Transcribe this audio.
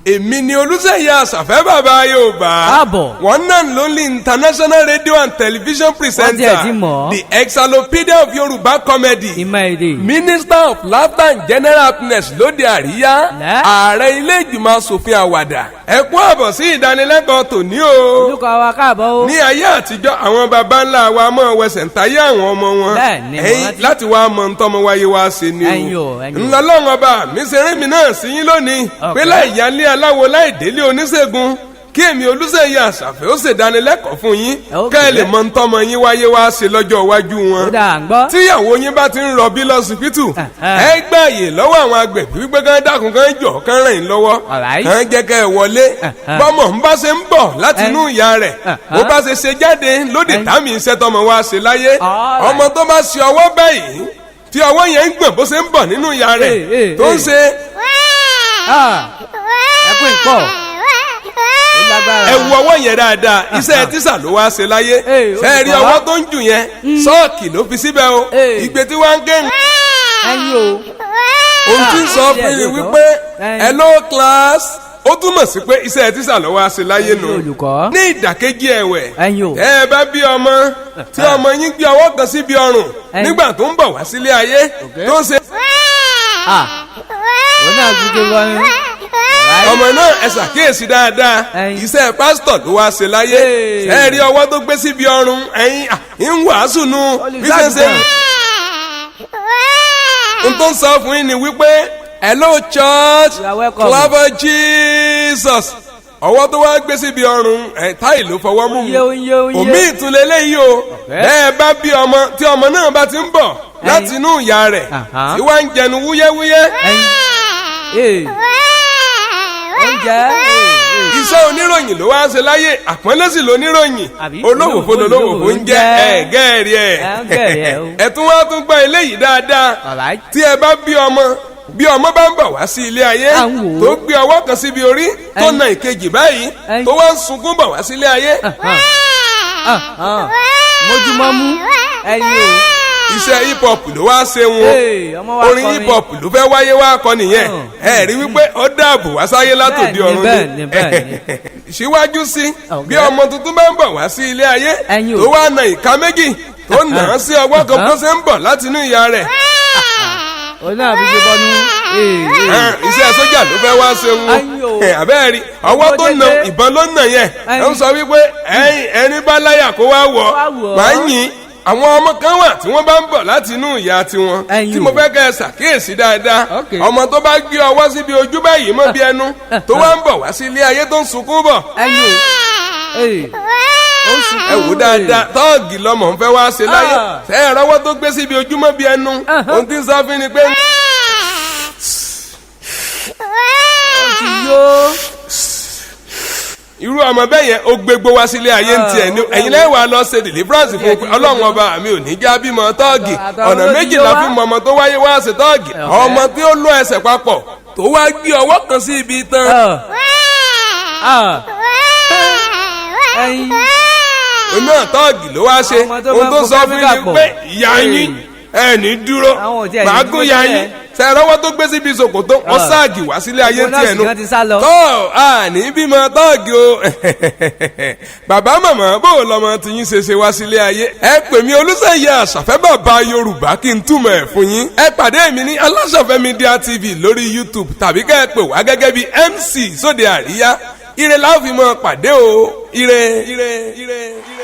Èmi ni Olùṣeyẹ Àṣàfẹ́, bàbá Yorùbá. Káàbọ̀. One and lonely international radio and television presenter. Wọ́n tiẹ̀ ti mọ̀ ọ́. The encyclopedia of Yorùbá comedy. Ìmọ̀ èdè. Minister of Laughter and General Happiness lóde àríyá. Lẹ́. Ààrẹ ilé ìgbìmọ̀ asòfin àwàdà. Ẹ kú àbọ̀ sí ìdánilẹ́kọ̀ọ́ tòní o. Olùkọ́ wa, káàbọ̀ o. Ní ayé àtijọ́, àwọn baba ńlá wa máa wẹsẹ̀ ń tayé àwọn ọmọ wọn. Bẹ́ẹ̀ ni, mo ẹ̀yin rántí. láti wá mọ ntọ́mọ wáyé wá ṣe ni. Ẹ̀yin o, ẹ̀yin o. Ńlọlọ́run ọba mi ṣe rí mi náà sí yín lónìí pé láì yálé aláwo, láì délé oníṣègùn, kí èmi Olùṣeyẹ Àṣàfẹ́ ó ṣèdánilẹ́kọ̀ọ́ fún yín kẹ́ ẹ lè mọ ntọ́mọ yín wáyé wá ṣe lọ́jọ́ iwájú wọn. Ó dà, ń gbọ́. Tíyàwó yín bá ti ń rọbí lọ́sibítù, ẹ gbààyè lọ́wọ́ àwọn agbẹ̀bí wípé kán dákun, kán jọ̀, kán ràn yín lọ́wọ́, kán jẹ́ kẹ́ ẹ wọlé. Bọ́mọ̀ ń bá ṣe ń bọ̀ láti inú ìyá rẹ̀, bó bá ṣe ṣe jáde lóde, tàmí iṣẹ́ tọmọ wa ṣe láyé. Ọmọ tó bá ṣe ọwọ́ báyìí, tí ọwọ́ yẹn ń gbọ̀n bó ṣe ń bọ̀ nínú ìyá rẹ̀, tó ń ṣe Ah, ẹkún ìpọ̀, ó lágbára. Ẹ wo ọwọ́ yẹn dáadáa, iṣẹ́ tíṣà ló wá ṣe láyé. Ṣe é rí olùkọ́. Ọwọ́ tó ń jù yẹn, sọ́ọ̀kì ló fi síbẹ̀ o. Ìgbé tí wọ́n ń gé, Ẹ̀yin o. ohun tí ń sọ fún yín wípé "Hello, class", ó túmọ̀ sí pé iṣẹ́ tíṣà ló wá ṣe láyé Ẹ̀yin nù. olùkọ́. Ní ìdàkejì ẹ̀wẹ̀, Ẹ̀yin o. tẹ́ ẹ bá bí ọmọ, tí ọmọ yín gbé ọwọ́ kan síbi ọrùn nígbà tó ń bọ̀ wá sílé ayé, tó ń ṣe Ah, òun náà tún ké wọ́n. ọmọ náà, ẹ ṣàkíyèsí dáadáa, iṣẹ́ pásítọ̀ ló wá ṣe láyé. Ẹ rí ọwọ́ tó gbé síbi ọrùn, ẹ̀yin ń wàásù nu bí ṣe ń ṣe. N tó ń sọ fún yín ni wípé "Hello, church." You are welcome. Clap for Jesus. Ọwọ́ tó wá gbé síbi ọrùn ẹ̀, táì ló fọwọ́ mú. Oye, oye, oye. Omi ìtúlẹ̀ léyìí o. Bẹ́ẹ̀ bá bí ọmọ, tí ọmọ náà bá ti ń bọ̀ láti inú ìyá rẹ̀, tí wàá ń jẹnu wúyẹ́wúyẹ́, Ẹ̀yin. Ee. Oúnjẹ. Ee. Iṣẹ́ oníròyìn ló wá ń ṣe láyé. Àpọ́nlé sì lóníròyìn. Àbí? Olówòfó lolówòfó ń jẹ́. Ẹ̀ gẹ́ẹ̀rì ẹ̀. Ẹ̀ ń gẹ̀rì ẹ̀ o. Ẹ̀ tún wá tún gbọ́ eléyìí dáadáa. Tí ẹ bá bí ọmọ, bí ọmọ bá ń bọ̀ wá sí ilé ayé, À ń wò ó. tó gbé ọwọ́ kan síbi orí, tó na ìkejì báyìí, tó wá ń sunkún bọ̀ wá sí ilé ayé, Mójúmọ́ mú. Ẹ̀yin o. Iṣẹ́ hip hop ló wá ṣe wọn. Ee, ọmọ wa Orin kọrin. hip hop ló fẹ́ wáyé wá kọ nìyẹn. Ẹ rí wípé ó dáàbò wá sáyé látòdì ọ̀run. Bẹ́ẹ̀ni, bẹ́ẹ̀ni. Síwájú sí, bí ọmọ tuntun bá ń bọ̀ wá sí ilé ayé, Ẹ̀yin o. tó wá na ìka méjì, tó nà án sí ọwọ́ kan bó ṣe ń bọ̀ láti inú ìyá rẹ̀, Òun náà fi gbé bọ́nú. Ee, ee. Iṣẹ́ sójà ló fẹ́ wá ṣe wọn. Ẹ̀yin o. Àbẹ́ẹ̀ rí ọwọ́ tó na, Dédé. ìbọn ló nà yẹn. Ẹ ń sọ wípé ẹ̀yin ẹni bá láyà kó wá wọ̀. Wá wọ̀. Máa ń yìn. Àwọn ọmọ kan wà tí wọ́n bá ń bọ̀ láti inú ìyá tiwọn, Ẹ̀yin tí o. mo fẹ́ kẹ́ ẹ ṣàkíyèsí dáadáa. Ọmọ tó bá gbé ọwọ́ síbi ojú báyìí mọ́ bí ẹnu, tó wá ń bọ̀ wá sí ilé ayé, tó ń sunkún bọ̀, Ẹ̀yin o. Ee. Ó sunkún. ẹ wò dáadáa, tọ́ọ̀gì lọmọ ń fẹ́ wá ṣe láyé. Ṣe é rọwọ́ tó gbé síbi ojúmọ́ bí ẹnu, ohun tí ń sọ fún ni pé Ó ti yó. Irú ọmọ bẹ́ẹ̀ yẹn, ó gbégbó wá sílé ayé ń tiẹ̀ ní. Ah, Ẹ̀yin lẹ́wàá lọ ṣe deliverance fún un pé Ọlọ́run ọba mi ò ní já bímọ tọ́ọ̀gì. Àtàwọn Ọ̀nà ló ti méjì yó la wá. fi mọ ọmọ tó wáyé wá ṣe tọ́ọ̀gì. Ọmọ tí ó lọ ẹsẹ̀ papọ̀, tó wá gbé ọwọ́ kan sí ibi tán, Ah. Ah. Ẹ̀yin. oní tọ́ọ̀gì ló wá ṣe. Ọmọ tó Ohun máa tó ń kó sọ fún kẹ́míkà yín pọ̀. pé ìyá yín ẹ ní dúró, Àwọn ò tiẹ̀ ní màá dúró gún ya tẹ́lẹ̀. yín. Ṣe rọwọ́ tó gbé síbi ṣòkòtò, wọ́n ságì wá sílé ayé Gbogbo tiẹ̀ nọ́ọ̀sì nu. kan ti sá lọ. Tọ́ àní bímọ tọ́ọ̀gì o. Bàbá, màmá, bó o lọmọ tí yín ṣe ṣe wá sílé ayé, ẹ pè mí Olùṣeyẹ Àṣàfẹ́ bàbá Yorùbá kí n túmọ̀ ẹ̀ fún yín. Ẹ pàdé mi ní Aláṣàfẹ́ Media TV lórí YouTube, tàbí kẹ́ ẹ pè wá gẹ́gẹ́ bí MC Sóde Àríyá. Ire la ó fi mọ́ pàdé o. Ire, ire, ire, ire.